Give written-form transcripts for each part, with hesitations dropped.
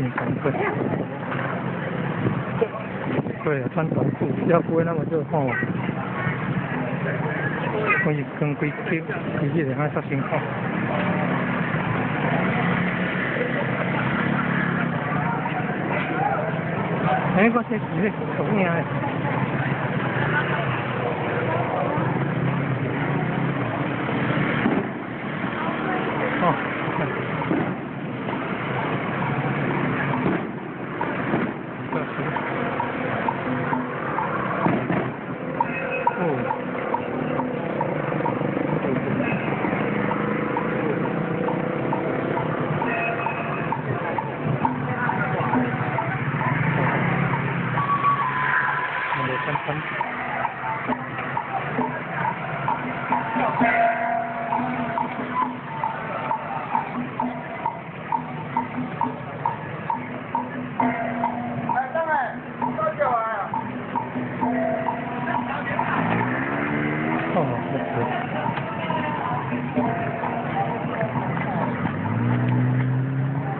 变成对。對，穿短褲，要不會那麼熱吼。我一更規日，規日會較辛苦。哎，我這是咧投影的。哦。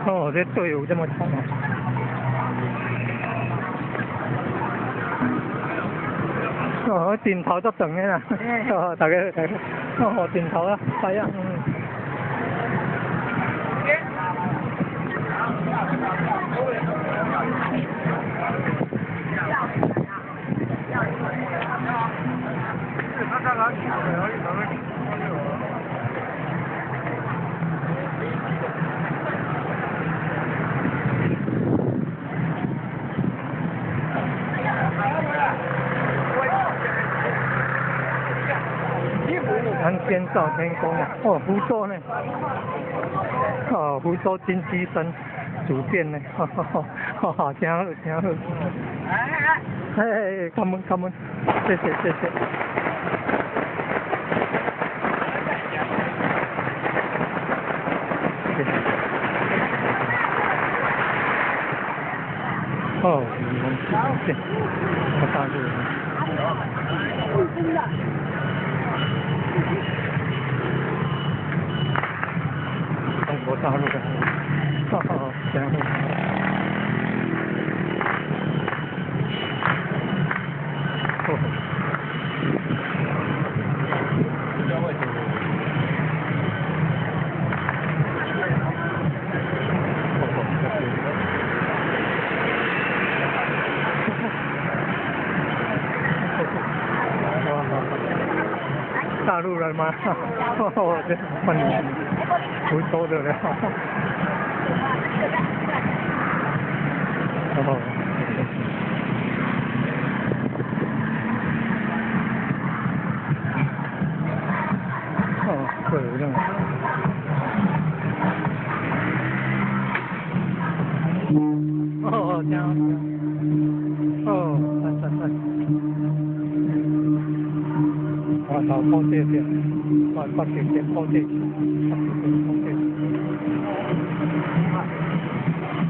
哦，這隊有這麼長啊！哦，電頭都長的啦，哦，大家大家，哦，電頭啊，係啊，嗯。咱先照天公啊，哦，福州呢，哦，福州金雞山主殿呢，哈哈哈，哈，真好，真好。哎哎，感恩感恩，謝謝謝謝。哦，我們大陸。中國大陸的，哈哈，真好。大陸人嗎？哦，這歡迎福州的了。哦。哦，對，有這樣。哦，這樣。哦，來來來。我頭鋪這邊，我北京先鋪這，北京先鋪這。